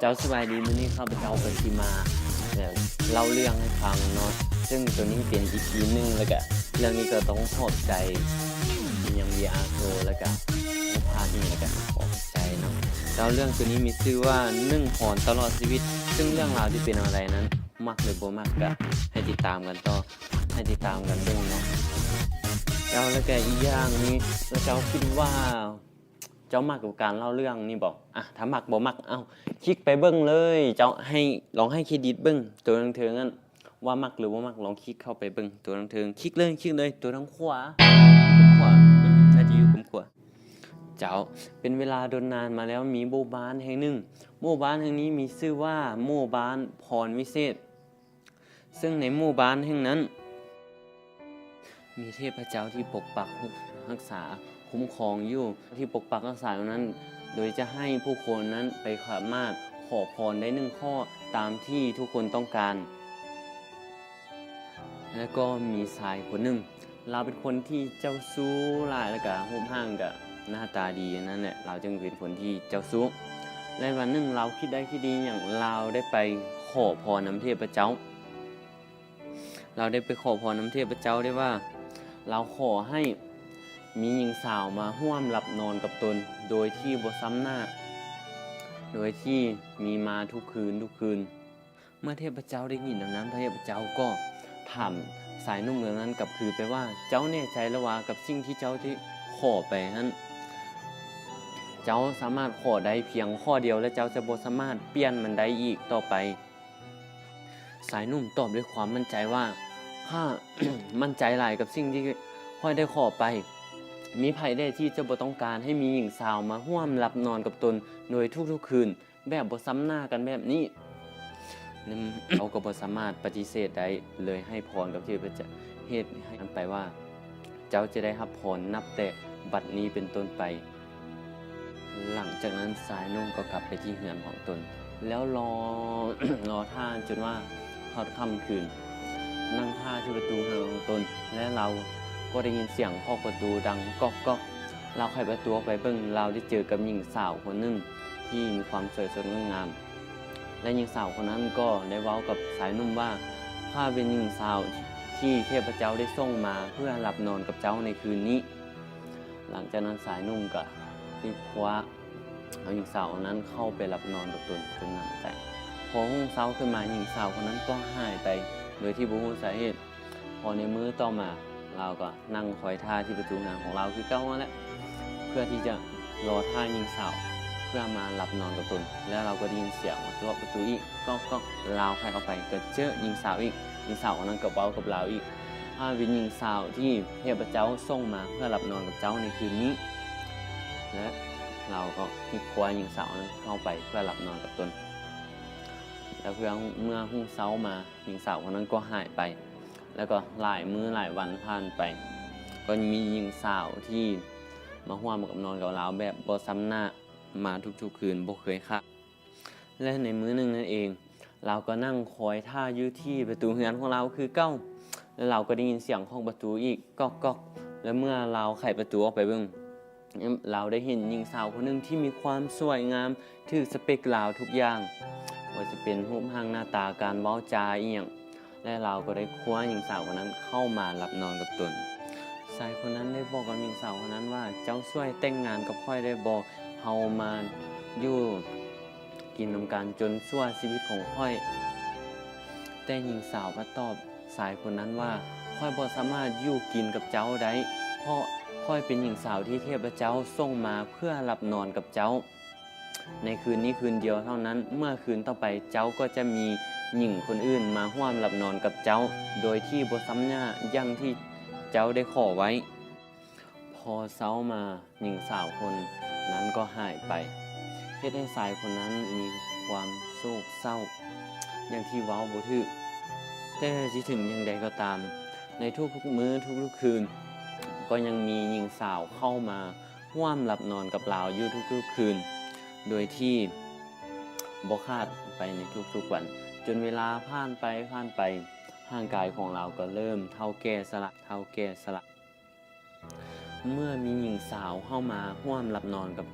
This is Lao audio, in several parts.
ເຈົ້າສະບາຍດີ, ມື້ນີ້ຂ້າພະເຈົ້າກໍຊິມາ ແບບ ເລົ່າເລື່ອງໃຫ້ຟັງເນາະ, ເຊິ່ງໂຕນີ້ເປັນອີພີໜຶ່ງ ແລ້ວກະເລື່ອງນີ້ກໍຕ້ອງຂອບໃຈໄປຍັງວີອາໂຊ ແລ້ວກະຜູ້ພາກນີ້ ແລ້ວກະຂໍຂອບໃຈເນາະ. ແລ້ວເລື່ອງໂຕນີ້ມີຊື່ວ່າ ໜຶ່ງພອນຕະຫຼອດຊີວິດ, ເຊິ່ງເລື່ອງລາວຈະເປັນແນວໃດນັ້ນ ມັກຫຼືບໍ່ມັກ ກະໃຫ້ຕິດຕາມກັນຕໍ່ ໃຫ້ຕິດຕາມກັນເບິ່ງເນາະ. ແລ້ວ ແລ້ວກະອີກຢ່າງນີ້ ແລ້ວເຈົ້າຄິດວ່າ ເຈົ້າມັກກັບການເລົ່າເລື່ອງນີ້ບໍ່? ອະ ຖ້າມັກບໍ່ມັກ ເອົ້າ ຄລິກໄປເບິ່ງເລີຍ. ເຈົ້າໃຫ້ ລອງໃຫ້ເຄຣດິດເບິ່ງໂຕທາງເທິງນັ້ນ ວ່າມັກຫຼືບໍ່ມັກ, ລອງຄລິກເຂົ້າໄປເບິ່ງໂຕທາງເທິງ, ຄລິກເລີຍ ຄລິກເລີຍ ໂຕທາງຂວາ ຂວາ ອືມ ໜ້າຈະຢູ່ກຳຂວາ. ເຈົ້າ ເປັນເວລາດົນນານມາແລ້ວ ມີໝູ່ບ້ານແຫ່ງໜຶ່ງ. ໝູ່ບ້ານແຫ່ງນີ້ມີຊື່ວ່າ ໝູ່ບ້ານພອນວິເສດ. ເຊິ່ງໃນໝູ່ບ້ານແຫ່ງນັ້ນ ມີເທບພະເຈົ້າທີ່ປົກປັກຮັກສາຄຸ້ມຄອງຢູ່ ທີ່ປົກປັກຮັກສາຢູ່ນັ້ນ ໂດຍຈະໃຫ້ຜູ້ຄົນນັ້ນໄປສາມາດຂໍພອນໄດ້ໜຶ່ງຂໍ້ຕາມທີ່ທຸກຄົນຕ້ອງການ. ແລະກໍມີຊາຍຄົນໜຶ່ງ ລາວເປັນຄົນທີ່ເຈົ້າຊູ້ຫຼາຍ ແລະກະຮູບຮ່າງກະໜ້າຕາດີນັ້ນແຫຼະ ລາວຈຶ່ງເປັນຄົນທີ່ເຈົ້າຊູ້. ແລະວັນໜຶ່ງລາວຄິດໄດ້ຄິດດີຫຍັງ ລາວໄດ້ໄປຂໍພອນນຳເທບພະເຈົ້າ. ລາວໄດ້ໄປຂໍພອນນຳເທບພະເຈົ້າໄດ້ວ່າ ລາວຂໍໃຫ້ມີຍິງສາວມາຮ່ວມຫຼັບນອນກັບຕົນ ໂດຍທີ່ບໍ່ຊ້ຳໜ້າ ໂດຍທີ່ມີມາທຸກຄືນ ທຸກຄືນ. ເມື່ອເທບພະເຈົ້າໄດ້ຍິນດັ່ງນັ້ນ ເທບພະເຈົ້າກໍຖາມຊາຍໜຸ່ມເຫຼົ່ານັ້ນກັບຄືນໄປວ່າ ເຈົ້າແນ່ໃຈແລ້ວວ່າກັບສິ່ງທີ່ເຈົ້າໄດ້ຂໍໄປຫັ້ນ ເຈົ້າສາມາດຂໍໄດ້ພຽງຂໍ້ດຽວ ແລະເຈົ້າຈະບໍ່ສາມາດປ່ຽນມັນໄດ້ອີກຕໍ່ໄປ? ຊາຍໜຸ່ມຕອບດ້ວຍຄວາມໝັ້ນໃຈວ່າ ຂ້າໝັ້ນໃຈຫຼາຍກັບສິ່ງທີ່ຂ້ອຍໄດ້ຂໍໄປ. ມີໃຜແດ່ທີ່ຈະບໍ່ຕ້ອງການໃຫ້ມີຍິງສາວມາຮ່ວມຫຼັບນອນກັບຕົນໂດຍທຸກໆຄືນ ແບບບໍ່ຊ້ຳໜ້າກັນແບບນີ້? ເຮົາກໍບໍ່ສາມາດປະຕິເສດໄດ້ ເລີຍໃຫ້ພອນກັບເທບພະເຈົ້າ ເຮັດໃຫ້ໄປວ່າ ເຈົ້າຈະໄດ້ຮັບພອນນັບແຕ່ບັດນີ້ເປັນຕົ້ນໄປ. ຫຼັງຈາກນັ້ນຊາຍໜຸ່ມກໍກັບໄປທີ່ເຮືອນຂອງຕົນ ແລ້ວລໍ ລໍຖ້າຈົນວ່າຮອດຄ່ຳຄືນ ນັ່ງຖ້າທີ່ປະຕູເຮືອນຂອງຕົນ ແລະລາວກໍໄດ້ຍິນສຽງເຄາະປະຕູດັງກອກໆ. ລາວໄຂປະຕູອອກໄປເບິ່ງ ລາວໄດ້ເຈີກັບຍິງສາວຄົນໜຶ່ງທີ່ມີຄວາມສວຍສົດງົດງາມ ແລະຍິງສາວຄົນນັ້ນກໍໄດ້ເວົ້າກັບຊາຍໜຸ່ມວ່າ ຂ້າເປັນຍິງສາວທີ່ເທບພະເຈົ້າໄດ້ສົ່ງມາເພື່ອຫຼັບນອນກັບເຈົ້າໃນຄືນນີ້. ຫຼັງຈາກນັ້ນຊາຍໜຸ່ມກໍໄດ້ຄວ້າເອົາຍິງສາວຄົນນັ້ນເຂົ້າໄປຫຼັບນອນກັບຕົນຈົນໜຳໃຈ. ພໍຮຸ່ງເຊົ້າຂຶ້ນມາ ຍິງສາວຄົນນັ້ນກໍຫາຍໄປໂດຍທີ່ບໍ່ຮູ້ສາເຫດ. ພໍໃນມື້ຕໍ່ມາ ລາວກໍນັ່ງຄອຍທ່າທີ່ປະຕູເຮືອນຂອງລາວຄືເກົ່າຫັ້ນແຫຼະ ເພື່ອທີ່ຈະລໍຖ້າຍິງສາວເພື່ອມາຫຼັບນອນກັບຕົນ ແລ້ວລາວກໍໄດ້ຍິນສຽງມາເຄາະປະຕູອີກ ກອກໆ. ລາວໄຂອອກໄປກໍເຈີຍິງສາວອີກ ຍິງສາວຄົນນັ້ນກໍເວົ້າກັບລາວອີກ ຂ້າເປັນຍິງສາວທີ່ເທບພະເຈົ້າສົ່ງມາເພື່ອຫຼັບນອນກັບເຈົ້າໃນຄືນນີ້ ແລະລາວກໍຮີບຄວ້າຍິງສາວນັ້ນເຂົ້າໄປເພື່ອຫຼັບນອນກັບຕົນ ແລະເພື່ອເມື່ອຮຸ່ງເຊົ້າມາ ຍິງສາວຄົນນັ້ນກໍຫາຍໄປ ແລ້ວກໍຫຼາຍມື້ຫຼາຍວັນຜ່ານໄປ ກໍມີຍິງສາວທີ່ມາຮ່ວມກັບນອນກັບລາວແບບບໍ່ຊ້ຳໜ້າມາທຸກໆຄືນ ບໍ່ເຄີຍຂາດ. ແລະໃນມື້ໜຶ່ງນັ້ນເອງ ລາວກໍນັ່ງຄອຍທ່າຢູ່ທີ່ປະຕູເຮືອນຂອງລາວຄືເກົ່າ ແລະລາວກໍໄດ້ຍິນສຽງເຄາະປະຕູອີກ ກອກໆ. ແລະເມື່ອລາວໄຂປະຕູອອກໄປເບິ່ງ ລາວໄດ້ເຫັນຍິງສາວຄົນໜຶ່ງທີ່ມີຄວາມສວຍງາມ ຖືກສະເປັກລາວທຸກຢ່າງ ບໍ່ວ່າຈະເປັນຮູບຮ່າງໜ້າຕາ ການເວົ້າຈາອີ່ຫຍັງ ແລະລາວກໍໄດ້ຄວ້າຍິງສາວຄົນນັ້ນເຂົ້າມາຫຼັບນອນກັບຕົນ. ຊາຍຄົນນັ້ນໄດ້ບອກກັບຍິງສາວຄົນນັ້ນວ່າ ເຈົ້າຊ່ວຍແຕ່ງງານກັບຂ້ອຍໄດ້ບໍ່? ເຮົາມາຢູ່ກິນນຳກັນຈົນຊົ່ວຊີວິດຂອງຂ້ອຍ. ແຕ່ຍິງສາວພັດຕອບຊາຍຄົນນັ້ນວ່າ ຂ້ອຍບໍ່ສາມາດຢູ່ກິນກັບເຈົ້າໄດ້ ເພາະຂ້ອຍເປັນຍິງສາວທີ່ເທບພະເຈົ້າສົ່ງມາເພື່ອຫຼັບນອນກັບເຈົ້າ ໃນຄືນນີ້ຄືນດຽວເທົ່ານັ້ນ ເມື່ອຄືນຕໍ່ໄປເຈົ້າກໍຈະມີຍິງຄົນອື່ນມາຮ່ວມຫຼັບນອນກັບເຈົ້າ ໂດຍທີ່ບໍ່ຊ້ຳໜ້າຢ່າງທີ່ເຈົ້າໄດ້ຂໍໄວ້. ພໍເຊົ້າມາຍິງສາວຄົນນັ້ນກໍຫາຍໄປ ເຮັດໃຫ້ຊາຍຄົນນັ້ນມີຄວາມໂສກເສົ້າຢ່າງທີ່ເວົ້າບໍ່ຖືກ. ແຕ່ຈະເຖິງຢ່າງໃດກໍຕາມ ໃນທຸກໆມື້ທຸກໆຄືນ ກໍຍັງມີຍິງສາວເຂົ້າມາ ຮ່ວມຫຼັບນອນກັບລາວຢູ່ທຸກໆຄືນ ໂດຍທີ່ບໍ່ຂາດໄປໃນທຸກໆວັນ ຈົນເວລາຜ່ານໄປ ຜ່ານໄປ ຮ່າງກາຍຂອງລາວກໍເລີ່ມເຖົ້າແກ່ຊະລາ ເຖົ້າແກ່ຊະລາ. ເມື່ອມີຍິງສາວເຂົ້າມາຮ່ວມຫຼັບນອນກັບ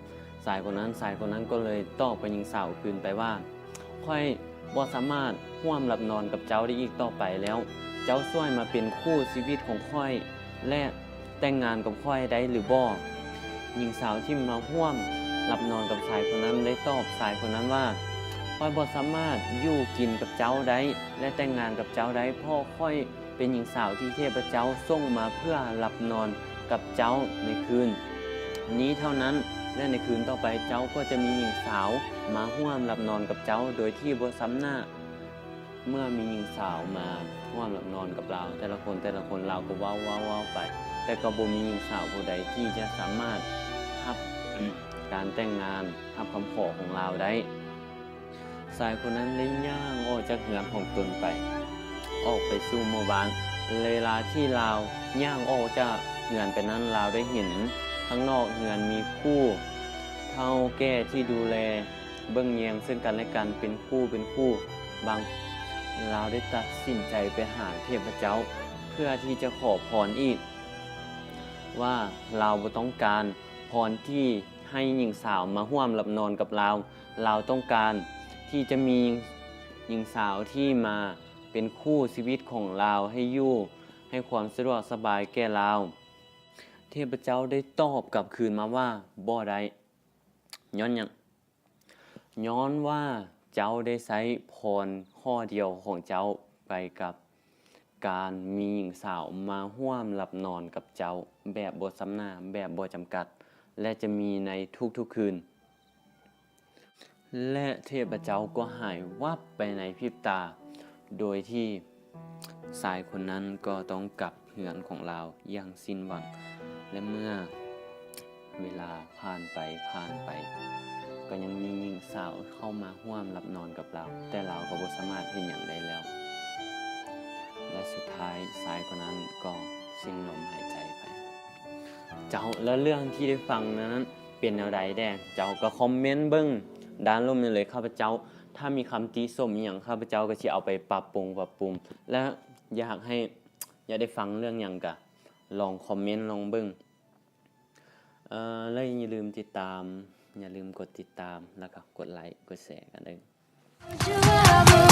ຊາຍຄົນນັ້ນ ຊາຍຄົນນັ້ນກໍເລີຍຕອບກັບຍິງສາວຄືນໄປວ່າ ຂ້ອຍບໍ່ສາມາດຮ່ວມຫຼັບນອນກັບເຈົ້າໄດ້ອີກຕໍ່ໄປແລ້ວ. ເຈົ້າຊ່ວຍມາເປັນຄູ່ຊີວິດຂອງຂ້ອຍ ແລະ ແຕ່ງງານກັບຂ້ອຍໄດ້ຫຼືບໍ່? ຍິງສາວທີ່ມາຮ່ວມຫຼັບນອນກັບຊາຍຄົນນັ້ນໄດ້ຕອບຊາຍຄົນນັ້ນວ່າ, ຂ້ອຍບໍ່ສາມາດຢູ່ກິນກັບເຈົ້າໄດ້ ແລະ ແຕ່ງງານກັບເຈົ້າໄດ້, ເພາະຂ້ອຍ ເປັນຍິງສາວທີ່ເທບພະເຈົ້າສົ່ງມາເພື່ອຫຼັບນອນກັບເຈົ້າໃນຄືນນີ້ເທົ່ານັ້ນ, ແລະ ໃນຄືນຕໍ່ໄປເຈົ້າກໍຈະມີຍິງສາວມາຮ່ວມຫຼັບນອນກັບເຈົ້າໂດຍທີ່ບໍ່ຊ້ຳໜ້າ. ເມື່ອມີຍິງສາວມາຮ່ວມຫຼັບນອນກັບລາວ, ແຕ່ລະຄົນ, ແຕ່ລະຄົນລາວກໍເວົ້າ, ເວົ້າ, ເວົ້າໄປ, ແຕ່ກໍບໍ່ມີຍິງສາວຜູ້ໃດທີ່ຈະສາມາດຮັບການແຕ່ງງານ, ຮັບຄຳຂໍຂອງລາວໄດ້. ຊາຍຄົນນັ້ນໄດ້ຍ່າງອອກຈາກເຮືອນຂອງຕົນໄປ, ອອກໄປສູ່ໝູ່ບ້ານ. ເວລາທີ່ລາວຍ່າງອອກຈາກເຮືອນໄປນັ້ນ, ລາວໄດ້ເຫັນຂ້າງນອກເຮືອນມີຄູ່ເຖົ້າແກ່ທີ່ດູແລເບິ່ງແຍງເຊິ່ງກັນແລະກັນເປັນຄູ່ເປັນຄູ່. ບາງ, ລາວໄດ້ຕັດສິນໃຈໄປຫາເທບພະເຈົ້າເພື່ອທີ່ຈະຂໍພອນອີກວ່າ ລາວບໍ່ຕ້ອງການພອນທີ່ ໃຫ້ຍິງສາວມາຮ່ວມຫຼັບນອນກັບລາວ. ລາວຕ້ອງການທີ່ຈະມີຍິງສາວທີ່ມາເປັນຄູ່ຊີວິດຂອງລາວ ໃຫ້ຢູ່ໃຫ້ຄວາມສະດວກສະບາຍແກ່ລາວ. ເທບພະເຈົ້າໄດ້ຕອບກັບຄືນມາວ່າ, ບໍ່ໄດ້. ຍ້ອນຫຍັງ? ຍ້ອນວ່າເຈົ້າໄດ້ໃຊ້ພອນຂໍ້ດຽວຂອງເຈົ້າໄປກັບ ການມີຍິງສາວມາຮ່ວມຫຼັບນອນກັບເຈົ້າແບບບໍ່ຊ້ຳໜ້າ, ແບບບໍ່ຈຳກັດ ແລະ ຈະມີໃນທຸກໆຄືນ. ແລະ ເທບພະເຈົ້າກໍຫາຍວັບໄປໃນພິບຕາ, ໂດຍທີ່ຊາຍຄົນນັ້ນກໍຕ້ອງກັບເຮືອນຂອງລາວຢ່າງສິ້ນຫວັງ. ແລະ ເມື່ອ ເວລາຜ່ານໄປຜ່ານໄປ, ກໍຍັງມີຍິງສາວເຂົ້າມາຮ່ວມຫຼັບນອນກັບລາວ, ແຕ່ລາວກໍບໍ່ສາມາດເຮັດຫຍັງໄດ້ແລ້ວ. ແລະ ສຸດທ້າຍຊາຍຄົນນັ້ນກໍສິ້ນລົມຫາຍໃຈໄປ. ເຈົ້າ, ແລະ ເລື່ອງທີ່ໄດ້ຟັງນັ້ນເປັນແນວໃດແດ່? ເຈົ້າກໍຄອມເມັນເບິ່ງດ້ານລຸ່ມນີ້ເລີຍ. ຂ້າພະເຈົ້າ, ຖ້າມີຄຳຕິຊົມອີ່ຫຍັງ, ຂ້າພະເຈົ້າກໍຊິເອົາໄປປັບປຸງ, ປັບປຸງ. ແລະ ຢາກໃຫ້, ຢາກໄດ້ຟັງເລື່ອງຫຍັງ, ກໍລອງຄອມເມັນລອງເບິ່ງ. ເອີ ແລະ ຢ່າລືມຕິດຕາມ, ຢ່າລືມກົດຕິດຕາມ ແລ້ວກໍກົດໄລກ໌ ກົດແຊກັນເດີ້.